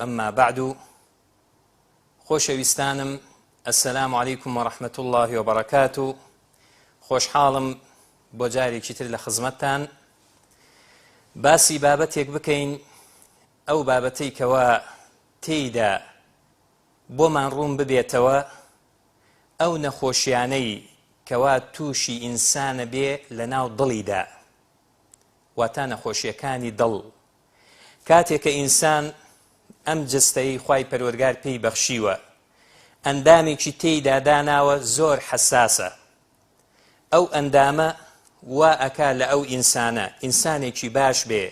اما بعد خۆشەویستانم السلام علیکم و رحمة اللە و بەرەکاتو خۆشحاڵم بۆ جارێکی تر لە خزمەتتان باسی بابەتێک بکەین ئەو بابەتەی کەوا تێیدا بۆمان ڕوون ببێتەوە ئەو نەخۆشیانەی کەوا تووشی ئینسانە بێ لەناو دڵیدا واتا نەخۆشیەکانی دڵ کاتێ کە ئینسان ئەم جەستەیەی خوای پەروەرگار پێی بەخشیوە ئەندامێکی تێیدا داناوە زۆر حەساسە ئەو ئەندامە وا ئەکا لە ئەو ئینسانە ئینسانێکی باش بێ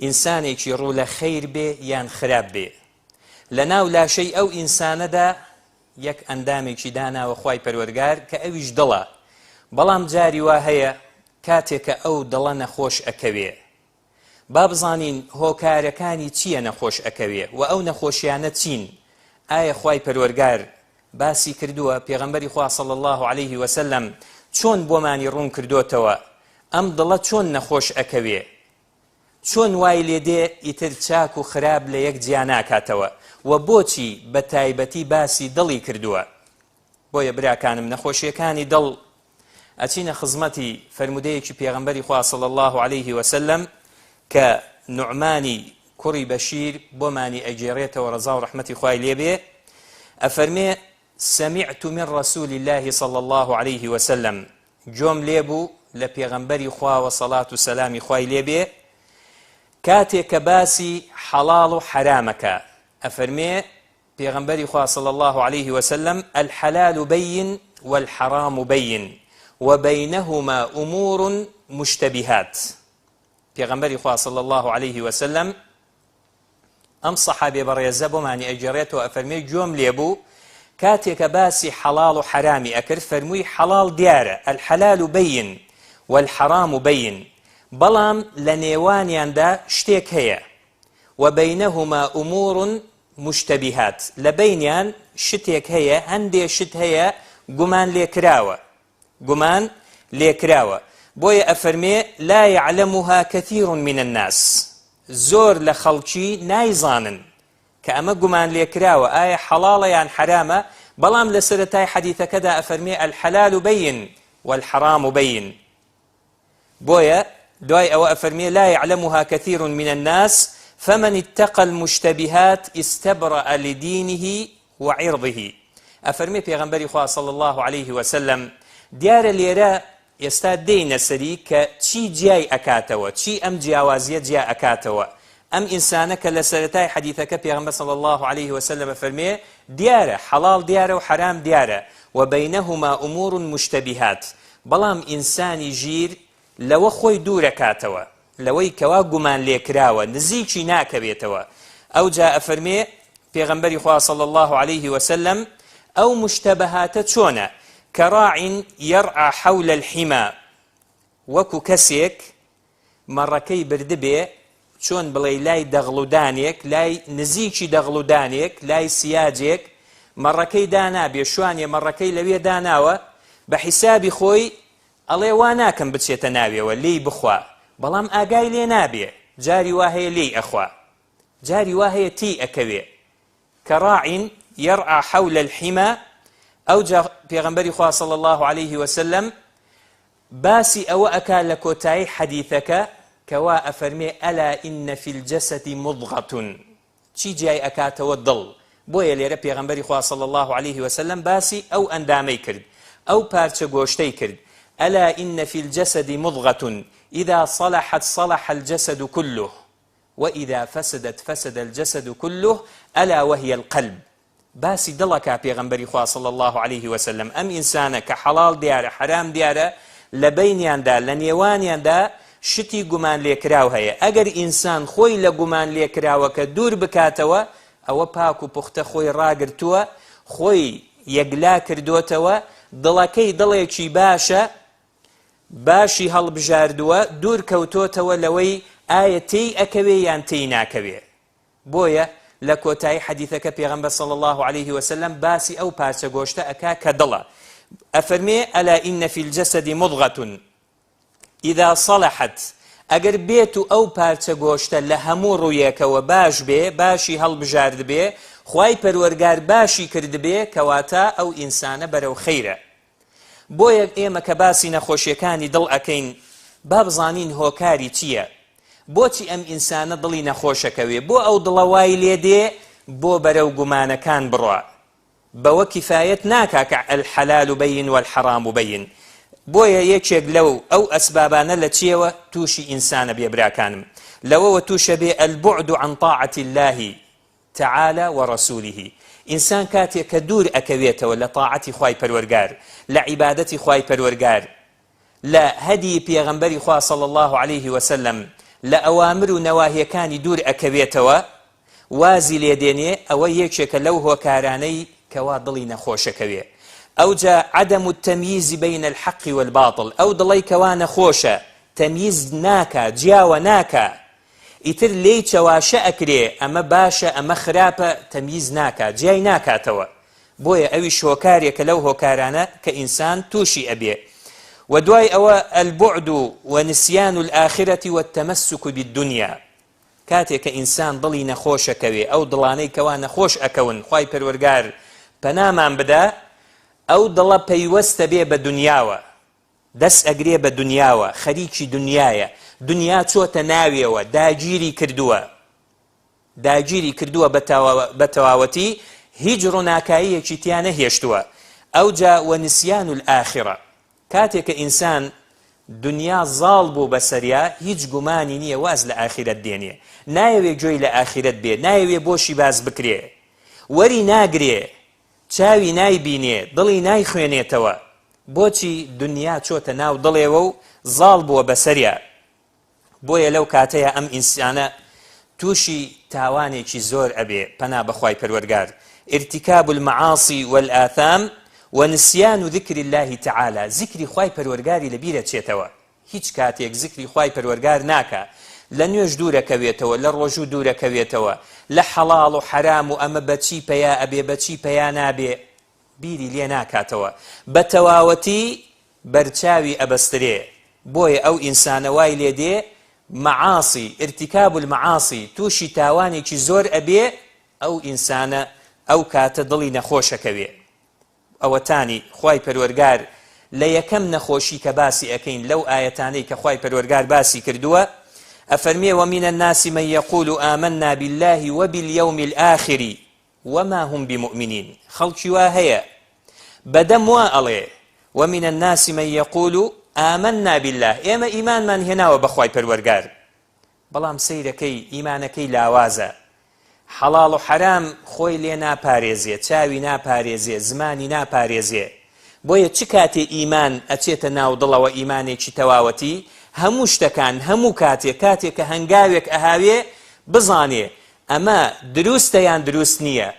ئینسانێکی ڕوو لە خەیر بێ یان خراپ بێ لە ناو لاشەی ئەو ئینسانەدا یەک ئەندامێکی داناوە خوای پەروەرگار کە ئەویش دڵە بەڵام جاری وا هەیە کاتێک کە ئەو دڵە نەخۆش ئەکەوێ با بزانین هۆکارەکانی چیە نەخۆش ئەکەوێ وە ئەو نەخۆشیانە چین ئایا خوای پەروەرگار باسی کردووە پێغەمبەری خوا صلی اللە علیه وسلم چۆن بۆمانی ڕوون کردۆتەوە ئەم دڵە چۆن نەخۆش ئەکەوێ چۆن وای لێ دێ ئیتر چاک و خراپ لە یەک جیا ناکاتەوە وە بۆچی بە تایبەتی باسی دڵی کردووە بۆیە براکانم نەخۆشیەکانی دڵ ئەچینە خزمەتی فەرموودەیەکی پێغەمبەری خوا صلی اللە علیه وسلم کە نوعمانی کوڕی بەشیر بۆمانی ئەگێڕێتەوە ڕەزا و ڕەحمەتی خوای لێبێ ئەفەرمێ سمعت من رسول الله صلی الله علیه وسلم گۆم لێبوو لە پێغەمبەری خواوە سەڵات و سەلامی خوای لێبێ کاتێک کە باسی حەڵاڵ و حەرامەکە ئەفەرمێ پێغەمبەری خوا صلی اللە علیه وسلم الحلال بین والحرام بین وبینهما امور مشتبهات پێغەمبەری خوا صلی اللە علیه وسلم ئەم سەحابێ بەڕێزە بۆمانی ئەگێڕێتەوە ئەفەرمێ گوێم لێبوو کاتێک کە باسی حەڵاڵ و حەرامی ئەکرد فەرمووی حەڵاڵ دیارە الحلال بین والحرام بین بەڵام لە نێوانیاندا شتێک هەیە وبینهما امور مشتبهات، لە بەینیان شتێک هەیە، هەندێ شت هەیە گومان لێکراوە، گومان لێکراوە، بۆیە ئەفەرمێ، لا یعلمها کثیر من الناس، زۆر لە خەڵکی نایزانن کە ئەمە گومان لێکراوە ئایا حەڵاڵە یان حەرامە، بەڵام لە سەرەتای حەدیثەکەدا ئەفەرمێ، الحلال بین والحرام بین، بۆیە دوای ئەوە ئەفەرموێ، لا یعلمها کثیر من الناس فمن اتقی المشتبهات استبرأ لدینه وعرضه ئەفەرموێ پێغەمبەری خوا صلی اللە علیه وسلم دیارە لێرە ئێستا دێینە سەری کە چی جیای ئەکاتەوە چی ئەم جیاوازیە جیا ئەکاتەوە ئەم ئینسانە کە لە سەرەتای حەدیثەکە پێغەمبەر صلی اللە علیه وسلم ئەفەرموێ دیارە حەڵاڵ دیارە و حەرام دیارە وبینهما امور مشتبهات بەڵام ئینسانی ژیر لەوە خۆی دوورەکاتەوە، لەوەی کەوا گومانلێکراوە نزیکی ناکەوێتەوە، ئەوجا ئەفەرمێ پێغەمبەری خوا صلی اللە علیه وسلم ئەو مشتبهاتە چۆنە، کراع یرعی حول الحما، وەکو کەسێک مەڕەکەی بردبێ، چۆن بڵێی لای دەغڵودانێک، لای نزیکی دەغڵودانێک، لای سیاجێک، مەڕەکەی دانابێ، شوانێ مەڕەکەی لەوێ داناوە، بە حیسابی خۆی ئەڵێ وا ناکەم بچێتە ناوێوە لێی بخوا، بەڵام ئاگای لێ نابێ، جاری وا هەیە لێی ئەخوا، جاری وا هەیە تێی ئەکەوێ، کراع یرعی حول الحما، ئەوجا پێغەمبەری خوا صلی اللە علیه وسلم باسی ئەوە ئەکا لە کۆتایی حەدیثەکە کەوا ئەفەرمێ الا ان فی الجسد مضغە چی جیای ئەکاتەوە دڵ بۆیە لێرە پێغەمبەری خوا صلی اللە علیه وسلم باسی ئەو ئەندامەی کرد ئەو پارچە گۆشتەی کرد الا ان فی الجسد مضغە اذا صلحت صلح الجسد كله واذا فسدت فسد الجسد كله الا وهي القلب باسی دڵ ئەکا پێغەمبەری خوا صلی اللە علیه وسلم ئەم ئینسانە کە حەڵاڵ دیارە حەرام دیارە لە بەینیاندا لە نێوانیاندا شتی گومان لێکراو هەیە ئەگەر ئینسان خۆی لە گومان لێکراوەکە دوور بکاتەوە ئەوە پاک و پوختە خۆی ڕاگرتووە خۆی یەکلا کردۆتەوە دڵەکەی دڵێکی باشە باشی هەڵبژاردووە دوور کەوتۆتەوە لەوەی ئایا تێی ئەکەوێ یان تێی ناکەوێ بۆیە لە کۆتایی حەدیثەکە پێغەمبەر صلی اللە علیه وسلم باسی ئەو پارچە گۆشتە ئەکا کە دڵە ئەفەرمێ الا ان فی الجسد مضغة اذا صلحت. ئەگەر بێتو ئەو پارچە گۆشتە لە هەموو ڕوویەکەوە باش بێ، باشی هەڵبژاردبێ، خوای پەروەرگار باشی کردبێ، کەواتە ئەو ئینسانە بەرەو خەیرە. بۆیە ئێمە کە باسی نەخۆشیەکانی دڵ ئەکەین با بزانین هۆکاری چییە؟ بۆچی ئەم ئینسانە دڵی نەخۆشەکەوێ؟ بۆ ئەو دڵە وای لێ دێ بۆ بەرەو گومانەکان بڕوا؟ بەوە کیفایەت ناکا کە الحلال بین والحرام بین بۆیە یەکێک لەو ئەو ئەسبابانە لە چیەوە تووشی ئینسانە بێ براکانم لەوەوە تووشە بێ البعد عن طاعة الله تعالی ورسوله ئینسان کاتێ کە دوور ئەکەوێتەوە لە تاعەتی خوای پەروەرگار لە عیبادەتی خوای پەروەرگار لە هەدی پێغەمبەری خوا صلی اللە علیه وسلم لە ئەوامر و نەواهیەکانی دوور ئەکەوێتەوە وازی لێ دێنێ ئەوە یەکێکە لەو هۆکارانەی کەوا دڵی نەخۆشەکەوێ ئەوجا عدم التمییز بین الحق والباطل ئەو دڵەی کەوا نەخۆشە تەمییز ناکا جیاوە ناکا ئیتر لێی چەواشە ئەکرێ ئەمە باشە ئەمە خراپە تەمییز ناکا جیای ناکاتەوە بۆیە ئەویش هۆکارێکە لەو هۆکارانە کە ئینسان تووشی ئەبێ وە دوای ئەوە البعد ونسیان الآخرة والتمسک بالدنیا کاتێ کە ئینسان دڵی نەخۆش ئەکەوێ ئەو دڵانەی کەوا نەخۆش ئەکەون خوای پەروەرگار پەنامان بدا ئەو دڵە پەیوەستە بێ بە دنیاوە دەست ئەگرێ بە دنیاوە خەریکی دنیایە دنیا چۆتە ناوێوە داگیری کردووە داگیری کردووە بە تەواوەتی هیچ ڕووناکاییەکی تیا نەهێشتووە ئەوجا ونسیان الآخرە کاتێ کە ئینسان دنیا زاڵ بوو بەسەریا هیچ گومانی نییە واز لە ئاخیرەت دێنێ نایەوێ گوێی لە ئاخیرەت بێ نایەوێ بۆشی باس بکرێ وەری ناگرێ چاوی نایبینێ دڵی نایخوێنێتەوە بۆچی دنیا چۆتە ناو دڵێوە و زاڵ بووە بەسەریا بۆیە لەو کاتەیا ئەم ئینسانە تووشی تاوانێکی زۆر ئەبێ پەنا بەخوای پەروەرگار ارتکاب المعاصی والآثام ونسیان ذکر اللە تعالی زیکری خوای پەروەرگاری لەبیر ئەچێتەوە هیچ کاتێک زیکری خوای پەروەرگار ناکا لە نوێژ دوورەکەوێتەوە لە ڕۆژوو دوورەکەوێتەوە لە حەڵاڵ و حەرام و ئەمە بەچی پەیا ئەبێ بەچی پەیا نابێ بیری لێ ناکاتەوە بە تەواوەتی بەرچاوی ئەبەسترێ بۆیە ئەو ئینسانە وای لێ دێ معاصی ارتکاب المعاصی تووشی تاوانێکی زۆر ئەبێ ئەو ئینسانە ئەو کاتە دڵی نەخۆش ئەکەوێ ئەوەتانی خوای پەروەرگار لە یەکەم نەخۆشی کە باسی ئەکەین لەو ئایەتانەی کە خوای پەروەرگار باسی کردووە ئەفەرمێ ومن الناس من یقول آمنا بالله وباليوم الآخر وما هم بمؤمنین خەڵکی وا هەیە بەدەم وا ئەڵێ ومن الناس من یقول آمنا بالله ئێمە ئیمانمان هێناوە بە خوای پەروەرگار بەڵام سەیرەکەی ئیمانەکەی لاوازە حەڵاڵ و حەرام خۆی لێ ناپارێزێ چاوی ناپارێزێ زمانی ناپارێزێ بۆیە چ کاتێ ئیمان ئەچێتە ناو دڵەوە ئیمانێکی تەواوەتی هەموو شتەکان هەموو کاتێ کاتێ کە هەنگاوێک ئەهاوێ بزانێ ئەمە دروستە یان دروست نییە؟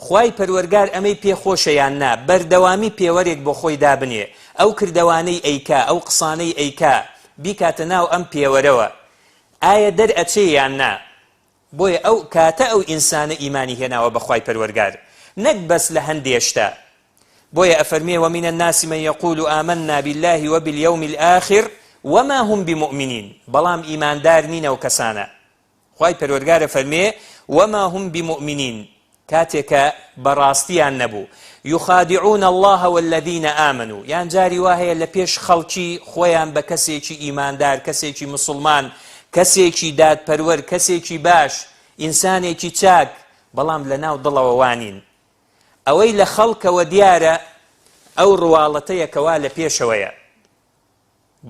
خوای پەروەرگار ئەمەی پێ خۆشە یان نا؟ بەردەوامی پێوەرێک بۆ خۆی دابنێ، ئەو کردەوانەی ئەیکا، ئەو قسانەی ئەیکا، بیکاتە ناو ئەم پێوەرەوە، ئایا دەرئەچێ یان نا؟ بۆیە ئەو کاتە ئەو ئینسانە ئیمانی هێناوە بە خوای پەروەرگار، نەک بەس لە هەندێ شتە. بۆیە ئەفەرموێ ومن الناس من یقول آمنا باللە وبالیوم الآخر وما هم بمؤمنین، بەڵام ئیماندار نین ئەو کەسانە. خوای پەروەرگار ئەفەرموێ، وما هم بمؤمنین، کاتێ کە بەڕاستیان نەبوو، یخادعون اللە والذین آمنوا، یان جاری وا هەیە لە پێش خەڵکی خۆیان بە کەسێکی ئیماندار، کەسێکی موسڵمان، کەسێکی دادپەروەر، کەسێکی باش، ئینسانێکی چاک، بەڵام لە ناو دڵەوە وانین. ئەوەی لە خەڵکەوە دیارە ئەو ڕواڵەتەیە کەوا لە پێشەوەیە.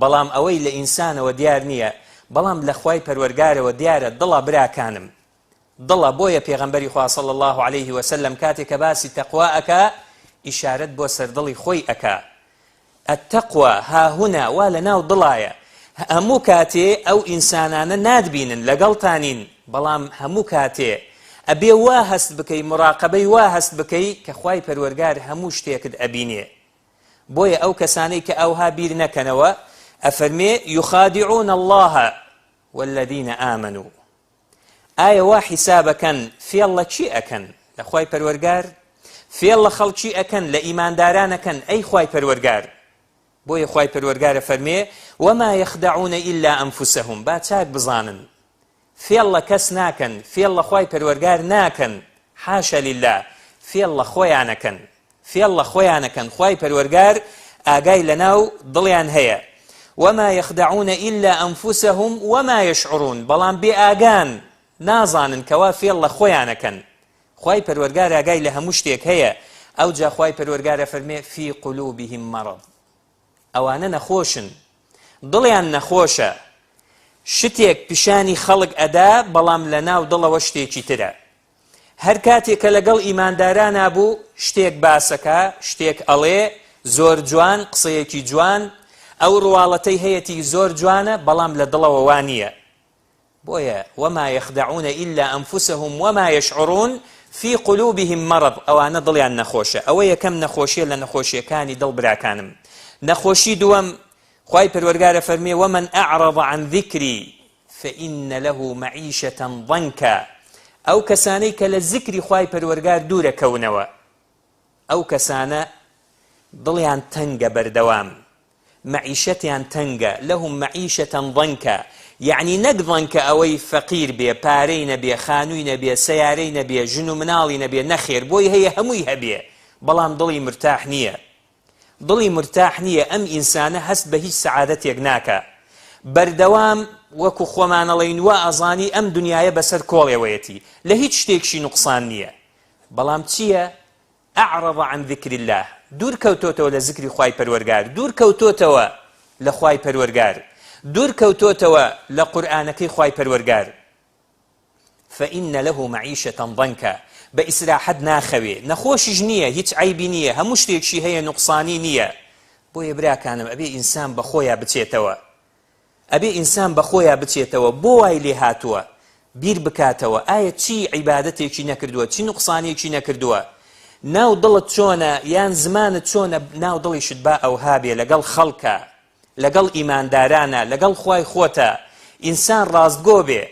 بەڵام ئەوەی لە ئینسانەوە دیار نییە بەڵام لە خوای پەروەرگارەوە دیارە دڵە براکانم دڵە بۆیە پێغەمبەری خوا صلی اللە علیه وسلم کاتێ کە باسی تەقوا ئەکا ئیشارەت بۆ سەردڵی خۆی ئەکا التقوى ها هنا وا لە ناو دڵایە هەموو کاتێ ئەو ئینسانانە ناتبینن لەگەڵتانین بەڵام هەموو کاتێ ئەبێ وا هەست بکەی مراقەبەی وا هەست بکەی کە خوای پەروەرگار هەموو شتێکت ئەبینێ بۆیە ئەو کەسانەی کە ئەوها بیر نەکەنەوە ئەفەرمێ یخادعون اللە والذین آمنوا ئایا وا حیسابەکەن فێڵ لە کێ ئەکەن لە خوای پەروەرگار فێڵ لە خەڵکی ئەکەن لە ئیمانداران ئەکەن ئەی خوای پەروەرگار. بۆیە خوای پەروەرگار ئەفەرمێ، وما یخدعون الا انفسهم، با چاک بزانن فێڵ لە کەس ناکەن، فێڵ لە خوای پەروەرگار ناکەن، حاشا للە، فێڵ لە خۆیان ئەکەن، فێڵ لە خۆیان ئەکەن، خوای پەروەرگار ئاگای لەناو دڵیان هەیە، وما یخدعون الا انفسهم وما یشعرون، بەڵام بێ ئاگان، نازانن کەوا فێڵ لە خۆیان ئەکەن، خوای پەروەرگار ئاگای لە هەموو شتێک هەیە، ئەوجا خوای پەروەرگار ئەفەرمێ، فی قلوبهم مرض، ئەوانە نەخۆشن، دڵیان نەخۆشە، شتێک پیشانی خەڵک ئەدا بەڵام لە ناو دڵەوە شتێکی ترە. هەر کاتێ کە لەگەڵ ئیماندارانا بوو شتێک باسەکا، شتێک ئەڵێ، زۆر جوان، قسەیەکی جوان، ئەو ڕواڵەتەی هەیەتی زۆر جوانە، بەڵام لە دڵەوە وا نییە. بۆیە، وما یخدعون الا انفسهم وما یشعرون فی قلوبهم مرض، ئەوانە دڵیان نەخۆشە، ئەوە یەکەم نەخۆشیە لە نەخۆشیەکانی دڵ براکانم. نەخۆشی دووەم، خوای پەروەرگار ئەفەرموێ، ومن اعرض عن ذکری فان له معیشە ضنکا، ئەو کەسانەی کە لە زیکری خوای پەروەرگار دوورەکەونەوە، ئەو کەسانە دڵیان تەنگە بەردەوام، مەعیشەتیان تەنگە، لهم معیشە ضنکا، یەعنی نەک ضنکە ئەوەی فەقیر بێ، پارەی نەبێ، خانووی نەبێ، سەیارەی نەبێ، ژن و مناڵی نەبێ، نەخێر بۆی هەیە هەمووی هەبێ، بەڵام دڵی مرتاح نییە. دڵی مرتاح نییە، ئەم ئینسانە هەست بە هیچ سەعادەتێک ناکا. بەردەوام وەکو خۆمان ئەڵێین وا ئەزانی ئەم دنیایە بەسەر کۆڵێوەیەتی، لە هیچ شتێکشی نوقسان نییە. بەڵام چییە؟ اعرض عن ذکر اللە، دوور کەوتۆتەوە لە زکری خوای پەروەرگار، دوور کەوتۆتەوە لە خوای پەروەرگار، دوور کەوتۆتەوە لە قورئانەکەی خوای پەروەرگار. فإن له معیشە ضنکا، بە ئیسراحەت ناخەوێ، نەخۆشیش نییە، هیچ عەیبی نییە، هەموو شتێکشی هەیە نوقسانی نییە. بۆیە براکانم ئەبێ ئینسان بە خۆیا بچێتەوە، ئەبێ ئینسان بە خۆیا بچێتەوە بۆ وای لێ هاتووە بیر بکاتەوە ئایا چی عیبادەتێکی نەکردووە چی نوقسانیەکی نەکردووە ناو دڵت چۆنە یان زمانت چۆنە ناو دڵیشت با ئەوها بێ لەگەڵ خەڵکە لەگەڵ ئیماندارانە لەگەڵ خوای خۆتە ئینسان ڕاستگۆ بێ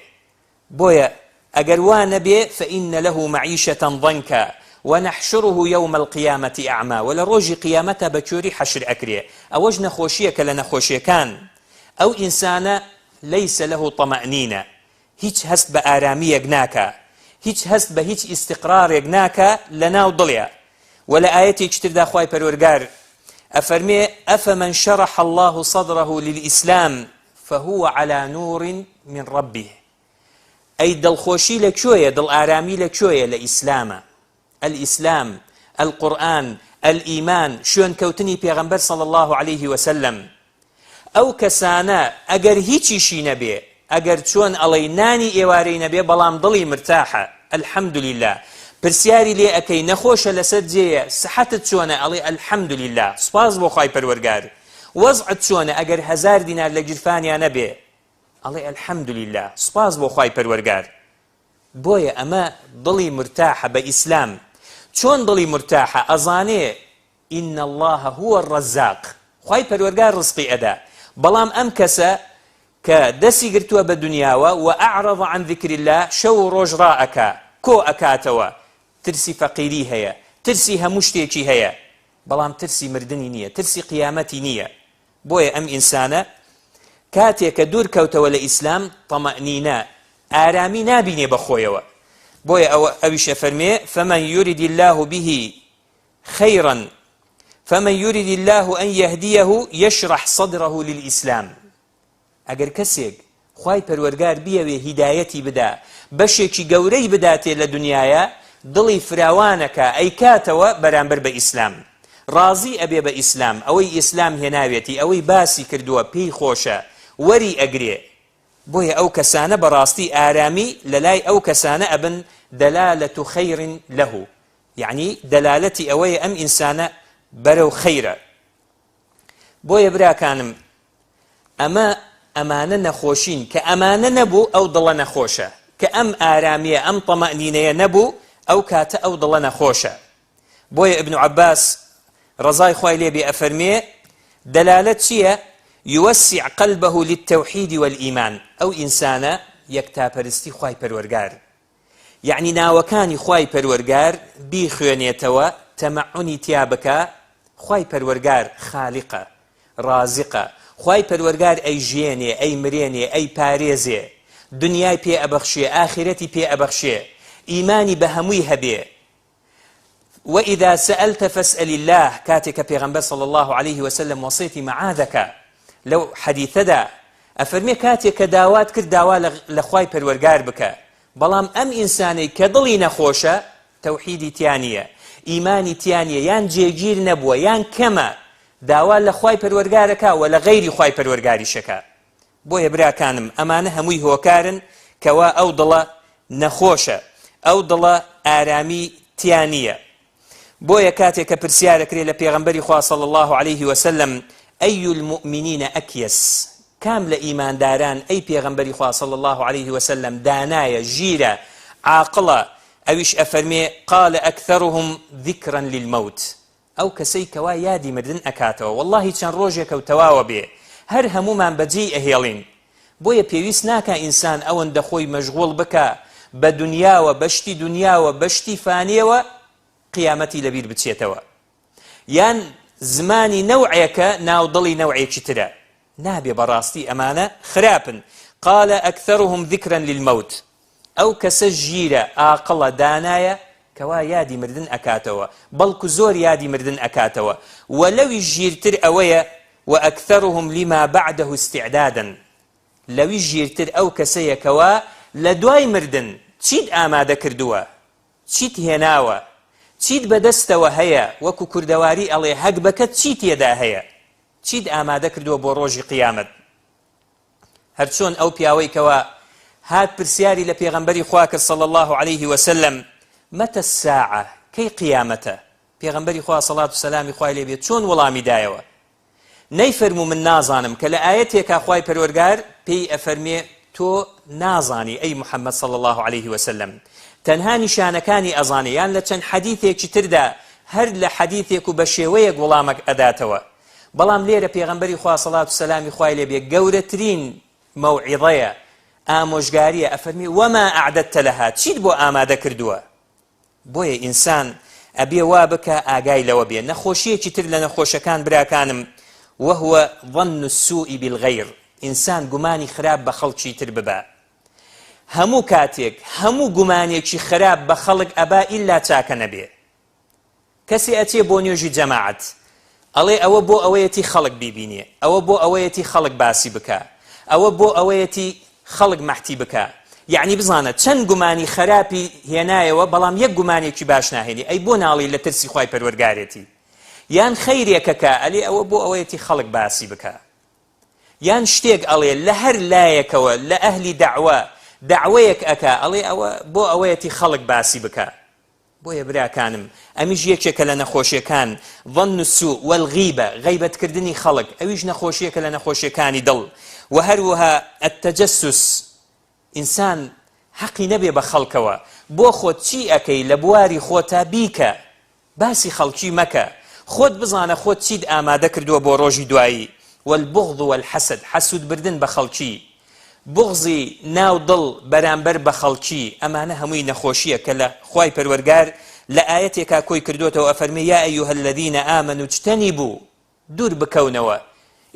بۆیە ئەگەر وا نەبێ فإن له معیشة ضنکا ونحشره یوم القیامە اعمی وە لە ڕۆژی قیامەتا بە کوێری حەشر ئەکرێ ئەوەش نەخۆشیەکە لە نەخۆشیەکان ئەو ئینسانە لیس له طمأنینە هیچ هەست بە ئارامیەک ناکا هیچ هەست بە هیچ ئیستقرارێک ناکا لە ناو دڵیا وە لە ئایەتێکی تردا خوای پەروەرگار ئەفەرمێ أفمن شرح الله صدره للإسلام فهو علی نور من ربه ئەی دڵخۆشی لە کوێیە دڵ ئارامی لە کوێیە لە ئیسلامە الاسلام القرآن الایمان شوێن کەوتنی پێغەمبەر صلی الله علیه وسلم ئەو کەسانە ئەگەر هیچیشی نەبێ ئەگەر چۆن ئەڵێی نانی ئێوارەی نەبێ بەڵام دڵی مرتاحە الحمدللە پرسیاری لێ ئەکەی نەخۆشە لەسەر جێیە سحەتت چۆنە ئەڵێ الحمدللە سوپاس بۆ خوای پەروەرگار وەزعت چۆنە ئەگەر هەزار دینار لە گیرفانیا نەبێ ئەڵێ الحمدللە سوپاس بۆ خوای پەروەرگار بۆیە ئەمە دڵی مرتاحە بە ئیسلام چۆن دڵی مرتاحە ئەزانێ ان اللە هو الرزاق خوای پەروەرگار ڕزقی ئەدا بەڵام ئەم کەسە کە دەسی گرتووە بە دنیاوە و اعرض عن ذکر اللە شەو و ڕۆژ ڕائەکا کۆ ئەکاتەوە ترسی فەقیری هەیە ترسی هەموو شتێکی هەیە بەڵام ترسی مردنی نییە ترسی قیامەتی نییە بۆیە ئەم ئینسانە کاتێ کە دوور کەوتەوە لە ئیسلام طمأنینە ئارامی نابینێ بە خۆیەوە بۆیە ئەوە ئەویش ئەفەرمێ فمن يرد الله به خيرا فمن يرد الله أن يهديه يشرح صدره للإسلام ئەگەر کەسێک خوای پەروەرگار بیەوێ هیدایەتی بدا بەشێکی گەورەی بداتێ لە دنیایا دڵی فراوانەکا ئەیکاتەوە بەرامبەر بە ئیسلام ڕازی ئەبێ بە ئیسلام ئەوەی ئیسلام هێناوێتی ئەوەی باسی کردووە پێی خۆشە وەری ئەگرێ بۆیە ئەو کەسانە بەڕاستی ئارامی لەلای ئەو کەسانە ئەبن دلالة خیر له یەعنی دەلالەتی ئەوەیە ئەم ئینسانە بەرەو خەیرە بۆیە براکانم ئەمە ئەمانە نەخۆشین کە ئەمانە نەبوو ئەو دڵە نەخۆشە کە ئەم ئارامیە ئەم تەمەئنینەیە نەبوو ئەو کاتە ئەو دڵە نەخۆشە بۆیە ابن عباس ڕەزای خوای لێ بێ ئەفەرمێ دەلالەت چییە يوسع قلبه للتوحيد والإيمان ئەو ئینسانە یەکتاپەرستی خوای پەروەرگار یەعنی ناوەکانی خوای پەروەرگار بیخوێنێتەوە تەمەعونی تیا بکا خوای پەروەرگار خالیقە. ڕازقە، خوای پەروەرگار ئەیژیێنێ، ئەیمرێنێ، ئەیپارێزێ، دنیای پێ ئەبەخشێ، ئاخیرەتی پێ ئەبەخشێ، ئیمانی بە هەمووی هەبێ. وإذا سألت فاسأل الله، کاتێ کە پێغەمبەر صلی اللە علیه وسلم وەسێتی معاذ ئەکا لەو حەدیثەدا ئەفەرمێ کاتێ کە داوات کرد داوا لە خوای پەروەرگار بکە، بەڵام ئەم ئینسانەی کە دڵی نەخۆشە تەوحیدی تیا نییە، ئیمانی تیا نییە، یان جێگیر نەبووە، یان کەمە، داوا لە خوای پەروەرگار ئەکا وە لە غەیری خوای پەروەرگاریش ئەکا. بۆیە براکانم ئەمانە هەمووی هۆکارن کەوا ئەو دڵە نەخۆشە، ئەو دڵە ئارامی تیا نییە. بۆیە کاتێ کە پرسیار ئەکرێ لە پێغەمبەری خوا صلی اللە علیه وسلم ای المؤمنین اکیس کام لە ئیمانداران ئەی پێغەمبەری خوا صلی اللە علیه وسلم دانایە ژیرە عاقڵە ئەویش ئەفەرمێ قال اکثرهم ذکرا للموت ئەو کەسەی کەوا یادی مردن ئەکاتەوە وەڵاهی چەند ڕۆژێکە و تەواوە بێ هەر هەموومان بەجێی ئەهێڵین بۆیە پێویست ناکا ئینسان ئەوەندە خۆی مەشغوڵ بکا بە دونیاوە بە شتی دونیاوە بە شتی فانیەوە قیامەتی لەبیر بچێتەوە یان زمانی نەوعێکە ناو دڵی نەوعێکی ترە نابێ بەڕاستی ئەمانە خراپن قال اکثرهم ذکرا للموت ئەو کەسە ژیرە ئاقڵە دانایە کەوا یادی مردن ئەکاتەوە بەڵکو زۆر یادی مردن ئەکاتەوە وە لەویش ژیرتر ئەوەیە واکثرهم لما بعده استعدادا لەویش ژیرتر ئەو کەسەیە کەوا لە دوای مردن چیت ئامادە کردووە چیت هێناوە چیت بەدەستەوە هەیە وەکو کوردەواری ئەڵێ هەگبەکەت چی تێدا هەیە چیت ئامادە کردووە بۆ ڕۆژی قیامەت هەرچۆن ئەو پیاوەی کەوا هات پرسیاری لە پێغەمبەری خوا کرد صلی الله علیه وسلم متى الساعة کەی قیامەتە پێغەمبەری خوا سەڵات و سەلامی خوای لێ بێت چۆن وەڵامی دایەوە نەیفەرموو من نازانم کە لە ئایەتێکا خوای پەروەرگار پێی ئەفەرمێ تۆ نازانی ئەی محەممەد صلی الله علیه وسلم تەنها نیشانەکانی ئەزانێ یان لە چەند حەدیثێکی تردا هەر لە حەدیثێک و بە شێوەیەک وەڵامەک ئەداتەوە بەڵام لێرە پێغەمبەری خوا سەڵات و سەلامی خوای لێ بێ گەورەترین مەوعیظەیە ئامۆژگاریە ئەفەرمی وما اعددت لها چیت بۆ ئامادە کردووە بۆیە ئینسان ئەبێ وا بکا ئاگای لەوە بێ نەخۆشیەکی تر لە نەخۆشەکان براکانم وهو ظن السوء بالغیر ئینسان گومانی خراپ بە خەڵکی تر ببا هەموو کاتێک هەموو گومانێکی خراپ بە خەڵک ئەبا ئیلا چاکە نەبێ کەسێ ئەچێ بۆ نوێژی جەماعەت ئەڵێ ئەوە بۆ ئەوەیەتی خەڵک بیبینێ، ئەوە بۆ ئەوەیەتی خەڵک باسی بکا، ئەوە بۆ ئەوەیەتی خەڵک مەحتی بکا، یەعنی بزانە چەند گومانی خەراپی هێنایەوە بەڵام یەک گومانێکی باش ناهێنی، ئەی بۆ ناڵێی لە ترسی خوای پەروەرگارێتی؟ یان خەیرێکەکا ئەلێ ئەوە بۆ ئەوەیەتی خەڵک باسی بکا. یان شتێک ئەڵێ لە هەر لایەکەوە لە ئەهلی دەعوە دەعوەیەک ئەکا ئەڵێ ئەوە بۆ ئەوەیەتی خەڵک باسی بکا. بۆیە براکانم ئەمیش یەکێکە لە نەخۆشیەکان، ظن السوء والغیبە، غەیبەت کردنی خەڵک، ئەویش نەخۆشیەکە لە نەخۆشیەکانی دڵ، وە هەروەها التجسس، ئینسان حەقی نەبێ بە خەڵکەوە، بۆ خۆت چی ئەکەی لە بواری خۆتا بیکە، باسی خەڵکی مەکە، خۆت بزانە خۆت چیت ئامادە کردووە بۆ ڕۆژی دوایی، والبغض والحسد، حەسود بردن بە خەڵکی، بوغزی ناو دڵ بەرامبەر بە خەڵکی، ئەمانە هەمووی نەخۆشیە کە لە خوای پەروەرگار لە ئایەتێکا کۆی کردۆتەوە ئەفەرمێ یا ایها الذین آمنوا اجتنبوا دوور بکەونەوە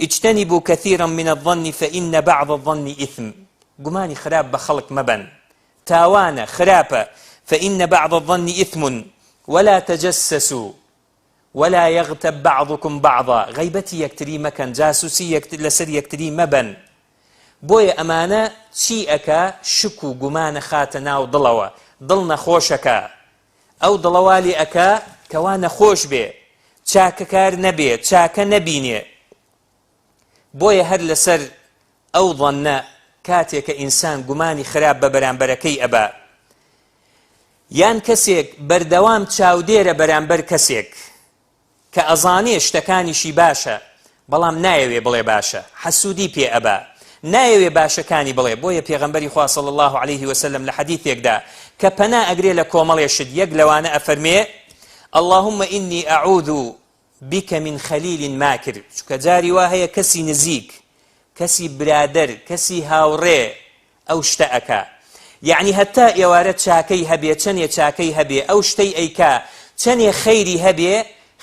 اجتنبوا کثیرا من الظن فان بعض الظن اثم گومانی خراپ بە خەڵک مەبەن تاوانە خراپە فان بعض الظن اثم ولا تجسسوا ولا یغتب بعضکم بعضا، غەیبەتی یەکتری مەکەن، جاسوسی لەسەر یەکتری مەبەن، بۆیە ئەمانە چی ئەکا شک و گومان ئەخاتە ناو دڵەوە، دڵ نەخۆش ئەکا، ئەو دڵە وا لێ ئەکا کەوا نەخۆش بێ، چاکەکار نەبێ، چاکە نەبینێ، بۆیە هەر لەسەر ئەو ظنە کاتێ کە ئینسان گومانی خراپ بە بەرامبەرەکەی ئەبا یان کەسێک بەردەوام چاودێرە بەرامبەر کەسێک کە ئەزانێ شتەکانیشی باشە بەڵام نایەوێ بڵێ باشە حەسوودی پێ ئەبا نایەوێ باشەکانی بڵێ بۆیە پێغەمبەری خوا صلی الله علیه وسلم لە حەدیثێکدا کە پەنا ئەگرێ لە کۆمەڵێ شت یەک لەوانە ئەفەرمێ اللهم إني أعوذ بک من خلیل ماکر، چونکە جاری وا هەیە کەسی نزیک، کەسی برادەر، کەسی هاوڕێ ئەو شتە ئەکا. یەعنی هەتا ئێوارە چاکەی هەبێ چەنێ چاکەی هەبێ ئەو شتەی ئەیکا چەنێ خەیری هەبێ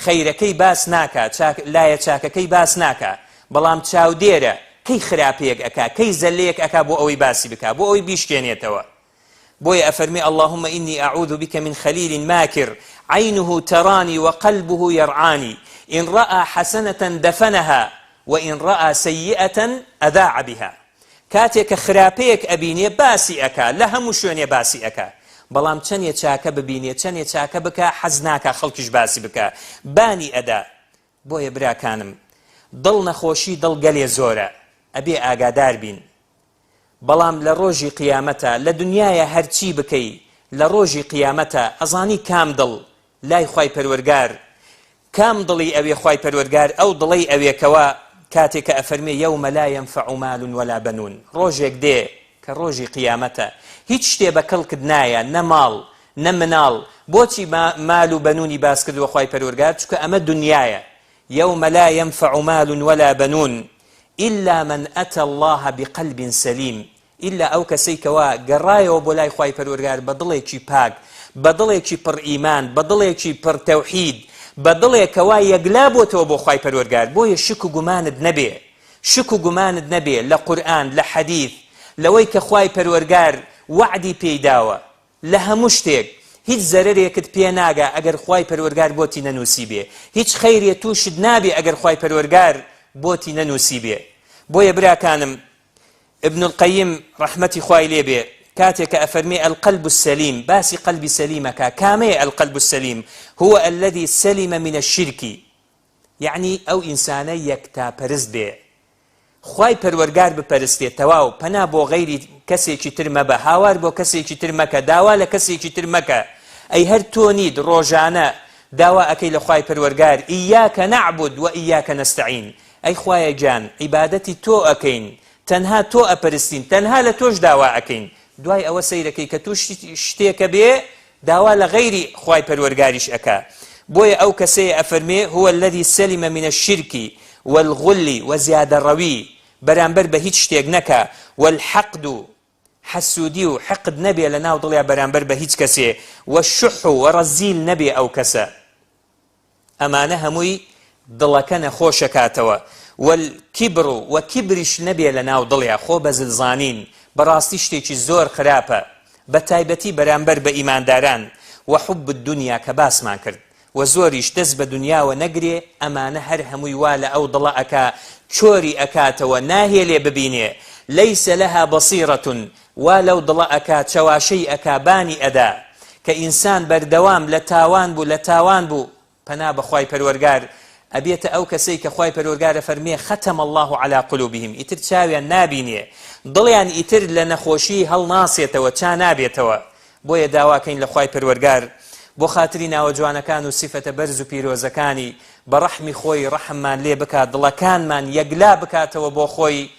خەیرەکەی باس ناکا چاک لایە چاکەکەی باس ناکا. بەڵام چاودێرە کەی خراپەیەک ئەکا کەی زەلەیەک ئەکا بۆ ئەوەی باسی بکا بۆ ئەوەی بیشکێنێتەوە. بۆیە ئەفەرمێ اللهم انی اعوذ بک من خلیل ماکر عینه ترانی وقلبه یرعانی ان رای حسنە دفنها وان رای سیئە اذاع بها. کاتێ کە خراپەیەک ئەبینێ باسی ئەکا لە هەموو شوێنێ باسی ئەکا بەڵام چەنێ چاکە ببینێ چەنێ چاکە بکا حەز ناکا خەڵکیش باسی بکا بانی ئەدا. بۆیە براکانم دڵ نەخۆشی دڵ گەلێ زۆرە ئەبێ ئاگادار بین بەڵام لە ڕۆژی قیامەتا لە دنیایا هەرچی بکەی لە ڕۆژی قیامەتا ئەزانی کام دڵ لای خوای پەروەرگار کام دڵی ئەوێ خوای پەروەرگار ئەو دڵەی ئەوێ کەوا کاتێ کە ئەفەرمێ یوم لا ینفع مال ولا بنون ڕۆژێک دێ کە ڕۆژی قیامەتە هیچ شتێ بە کەڵکت نایە نە ماڵ نە مناڵ بۆچی مال و بەنونی باس کردووە خوای پەروەرگار چونکە ئەمە دنیایە یوم لا ینفع مال ولا بنون الا من اتی اللە بقلب سلیم ئیلا ئەو کەسەی کەوا گەڕایەوە بۆ لای خوای پەروەرگار بە دڵێکی پاک بە دڵێکی پڕ ئیمان بە دڵێکی پڕ تەوحید بە دڵێک کەوا یەکلا بۆتەوە بۆ خوای پەروەرگار بۆیە شک و گومانت نەبێ شک و گومانت نەبێ لە قورئان لە حەدیث لەوەی کە خوای پەروەرگار وەعدی پێی داوە لە هەموو شتێک هیچ زەرەرێکت پێ ناگا ئەگەر خوای پەروەرگار بۆتی نەنووسیبێ هیچ خەیرێ تووشت نابێ ئەگەر خوای پەروەرگار بۆتی نەنووسیبێ بۆیە براکانم ابن القیم ڕەحمەتی خوای لێ بێ کاتێ کە ئەفەرمێ القلب السلیم باسی قەلبی سەلیم ئەکا کامەیە القلب السلیم هو الذی سلم من الشرک یەعنی ئەو ئینسانە یەکتاپەرست بێ خوای پەروەرگار بپەرستێ تەواو پەنا بۆ غەیری کەسێکی تر مەبە هاوار بۆ کەسێکی تر مەکە داوا لە کەسێکی تر مەکە ئەی هەر تۆ نیت ڕۆژانە داوا ئەکەی لە خوای پەروەرگار ایاک نعبد و ایاک نستعین ئەی خوایە گیان عیبادەتی تۆ ئەکەین تەنها تۆ ئەپەرستین تەنها لە تۆش داوا ئەکەین دوای ئەوە سەیرەکەی کە تووشی شتێکە بێ داوا لە غەیری خوای پەروەرگاریش ئەکا بۆیە ئەو کەسەیە ئەفەرمێ هو الذی سلم من الشرک والغل و زیادەڕەوی بەرامبەر بە هیچ شتێک نەکا والحقد حەسوودی و حقد نەبێ لە ناو دڵیا بەرامبەر بە هیچ کەسێ والشح و ڕەزیل نەبێ ئەو کەسە ئەمانە هەمووی دڵەکە نەخۆشەکاتەوە والکبر و کیبریش نەبێ لە ناو دڵیا خۆ بەزل زانین بەڕاستی شتێکی زۆر خراپە بەتایبەتی بەرامبەر بە ئیمانداران وحب الدنیا کە باسمان کرد وە زۆریش دەست بە دنیاوە نەگرێ ئەمانە هەر هەمووی وا لە ئەو دڵە ئەکا چۆری ئەکاتەوە ناهێلێ ببینێ لیس لها بصیرە وا لەو دڵە ئەکا چەواشەی ئەکا بانی ئەدا کە ئینسان بەردەوام لە تاوان بوو لە تاوان بوو پەنا بە خوای پەروەرگار ئەبێتە ئەو کەسەی کە خوای پەروەرگار ئەفەرموێ ختم اللە علی قلوبهم ئیتر چاویان نابینێ دڵیان ئیتر لە نەخۆشی هەڵناسێتەوە چا نابێتەوە بۆیە داواکەین لە خوای پەروەرگار بۆ خاتری ناوە جوانەکان و سیفەتە بەرز و پیرۆزەکانی بە ڕەحمی خۆی ڕەحممان لێ بکات دڵەکانمان یەکلا بکاتەوە بۆ خۆی.